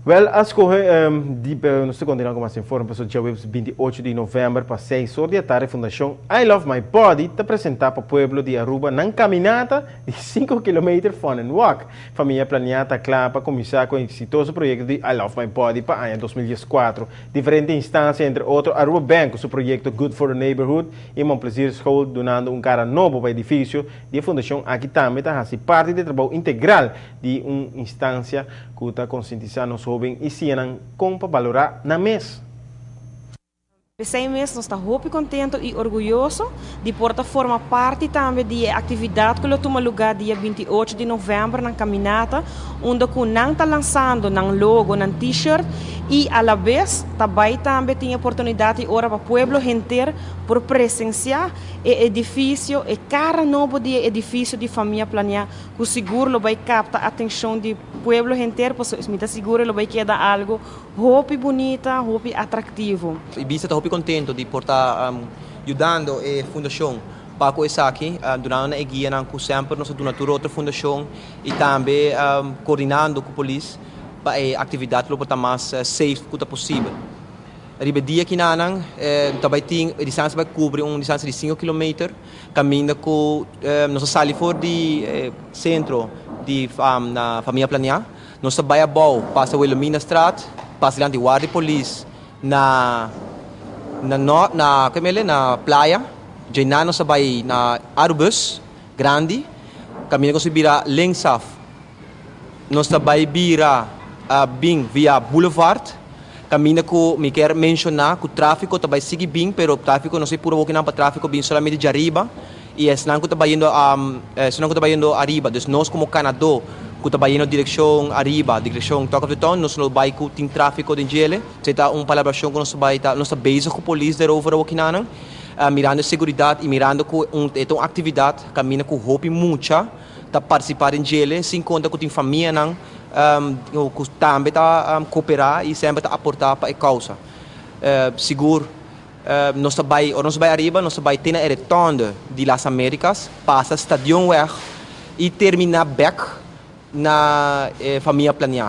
Wel, a scoge di, nos ta continua cu mas informe, pasobra diahuebs 28 di november pa 6 or di atardi Fundacion I Love My Body ta presenta pa pueblo di Aruba nan caminata di 5 kilometer Fun and Walk. Famia Planea ta cla pa cuminsa cu e exitoso proyecto di I Love My Body pa aña 2014. Diferente instancia, entre otro Aruba Bank, su proyecto Good for the Neighborhood y Mon Plaisir School dunando un cara nobo pa edificio di fundacion aki, tambe ta haci parti di trabou integral di un instancia cu ta concientisa nos hoben y siña con pa balora nan mes. P'esey mes nos ta hopi contento y orguyoso di por ta forma parti tambe di actividad cu lo tuma luga dia 28 di november na caminata, unda cu nan ta lansando nan logo, nan t-shirt y a la vez tambe tambe tin oportunidad y ora pa pueblo henter por presencia e edificio, e cara nobo di edificio di Famia Planea, cu sigur lo bay capta atencion di pueblo henter, pues mi ta sigur lo bay keda algo hopi bunita, hopi atractivo. IBISA ta hopi contento di por ta yudando e fundacion pa cu esaki, dunando e guia nan cu semper nos duna tur otro fundacion y tambe coordinando cu polis pa e actividad lo por ta mas safe cu posibel. Riba e dia akinan, tambe tin e distancia bay cubri un distancia di 5 km, caminda cu nos ta sali for di centro di na Famia Planea, nos ta bay abou, pasa Wilhelminastraat, pasa dilanti warda di polis na na no, na Kemele, na Playa, djei nos ta bay na Arubus grandi, caminda cu bira linksaf. Nos ta bay bira bin via Boulevard, caminda cu mi kier menciona cu trafico ta bay sigui bin, pero trafico no ta puro cu pa trafico bin solamente di ariba y esnan cu ta bayendo esnan cu ta bayendo ariba. Dus nos como canado cu ta bayendo direccion ariba, direccion Talk of the Town, nos no bay cu tin trafico den djele. Esey ta un palabracion cu nos ta bay ta nos ta bezig cu polis erover akinan, mirando seguridad y mirando cu un actividad caminda cu hopi mucha ta participa den djele, sin conta cu tin famia nan cu tambe ta coopera y semper ta aporta pa e causa. Sigur, nos ta bay, nos ta bay ariba, nos ta bay te na rotonde di Las Americas, pasa Stadionweg y termina back na Famia Planea.